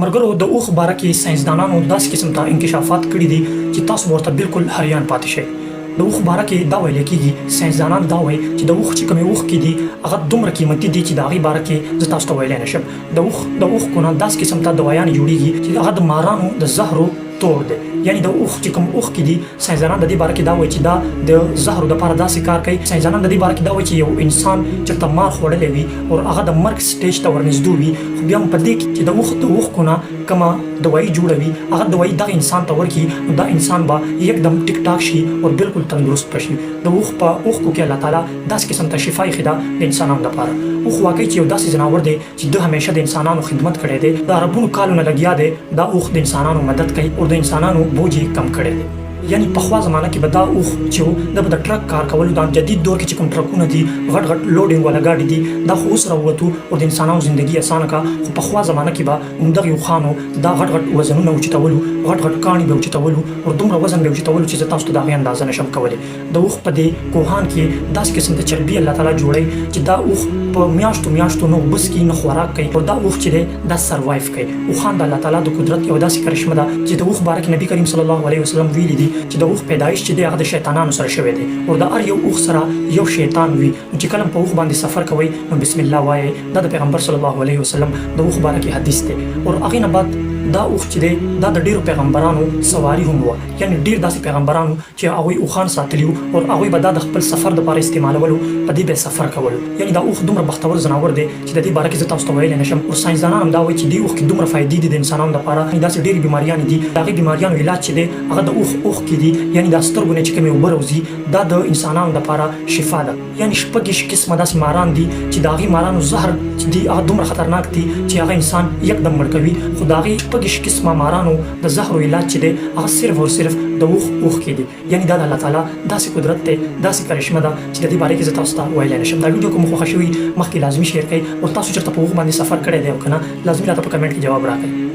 مرګرو د اوښ باره کې ساینسدانانو داسې قسم ته انکشافات کړي دي چې تاسو به ورته بالکل حریان پاتې شئ. د اوښ باره کې دا ویل کیږي، ساینسدانان دا وایي چې د اوښ چې کومې اوښکې دي هغه دومره قیمتي دي چې د هغې باره کې زه تاسو ته ویلی نه شم. د اوښ د اوښکو نه داسې قسم ته دوایانې جوړیږي چې هغه د مارانو د زهرو تور دی. یعنی د اوښ چې کوم اوښکې دي، ساینسدانان د دې باره کې دا وایي چې دا د زهرو د پاره داسې کار کوي. ساینسدانان د دې باره کې دا وایي چې یو انسان چرته مار خوړلی وي او هغه د مرګ سټیج ته ورنږدو وي، خو بیا هم په دې کې چې د اوښ د اوښکو نه کومه دوایي جوړه وي، هغه دوایي دغه انسان ته ورکړي، نو دا انسان به یکدم ټیک ټاک شي او بالکل تندرست به شي. د اوښ په اوښکو کې الله تعالی داسې قسم ته شفا ایښې ده د انسانانو لپاره. اوښ واقعي چې یو داسې ځناور دی چې ده همیشه د انسانانو خدمت کړی دی، د اربونو کالو نه لګیا دی، دا اوښ د انسانانو مدد کوي او د انسانانو بوج یې کم کړی دی. یعنی پخوا زمانه کې به دا اوښ چې و ده به د ټرک کار کولو، دا جدید دور کې چې کوم ټرکونه دي، غټ غټ لوډینګ والا ګاډي دي، دا خو اوس راووتو او د انسانانو زندګي اسانه کا، خو پخوا زمانه کې به همدغې اوښانو دا غټ غټ وزنونه اوچتولو، غټ غټ کاڼي به اوچتولو او دومره وزن به اوچتولو چې زه تاسو ته د هغې اندازه نشم کولی. د اوښ په دې کوهان کې داسې قسم د چربي الله تعالی جوړوي چې دا اوښ په میاشتو میاشتو نه اوبه څکي نه خوراک کوي او دا اوښ چې دی دا سروایف کوي. اوښان د الله تعالی د قدرت یوه داسې کرشمه ده چې د اوښ باره کې نبي کریم صلی الله علیه وسلم ویلي دي چې د اوښ پیدایش چې دی هغه د شیطانانو سره شوی دی او د هر یو اوښ سره یو شیطان وي، نو چې کله هم په اوښ باندې سفر کوئ نو بسم الله وایئ. دا د پیغمبر صلی الله علیه وسلم د اوښ باره کې حدیث دی. او هغې نه بعد دا اوښ چې دی دا د ډیرو پیغمبرانو سواري هم وه، یعنی ډیر داسې پیغمبران وو چې هغوی اوښان ساتلي وو او هغوی به دا د خپل سفر دپاره استعمالولو، په دې به یې سفر کولو. یعنی دا اوښ دومره بختور ځناور دی چې د دې باره کې زه تاسو ته ویلی نه شم. او ساینسدانان هم دا وایي چې دې اوښ کې دومره فایدې دي د انسانانو دپاره، یعنی داسې ډېرې بیماریانې دي، د هغې بیماریانو علاج چې دی هغه د اوښ اوښکې دي، یعنی دا سترګو نه چې کومې اوبه راوځي دا د انسانانو دپاره شفا ده. یعنی 26 قسمه داسې ماران دي چې د هغې مارانو زهر چې دي هغه دومره خطرناک دي چې هغه انسان یکدم مړ کوي، خو د هغې 26 قسمه مارانو د زهرو علاج چې دی هغه صرف او صرف د اوښ اوښکې دي. یعنی دا د الله تعالی داسې قدرت دی، داسې کرشمه ده چې د دې باره کې زه تاسو ته ویلی نه شم. دا ویډیو که مو خوښه شوي مخکې لازمي شیر کړئ او تاسو چېرته په اوښ باندې سفر کړی دی او که نه، لازمي راته په کمنټ کې جواب راکړئ.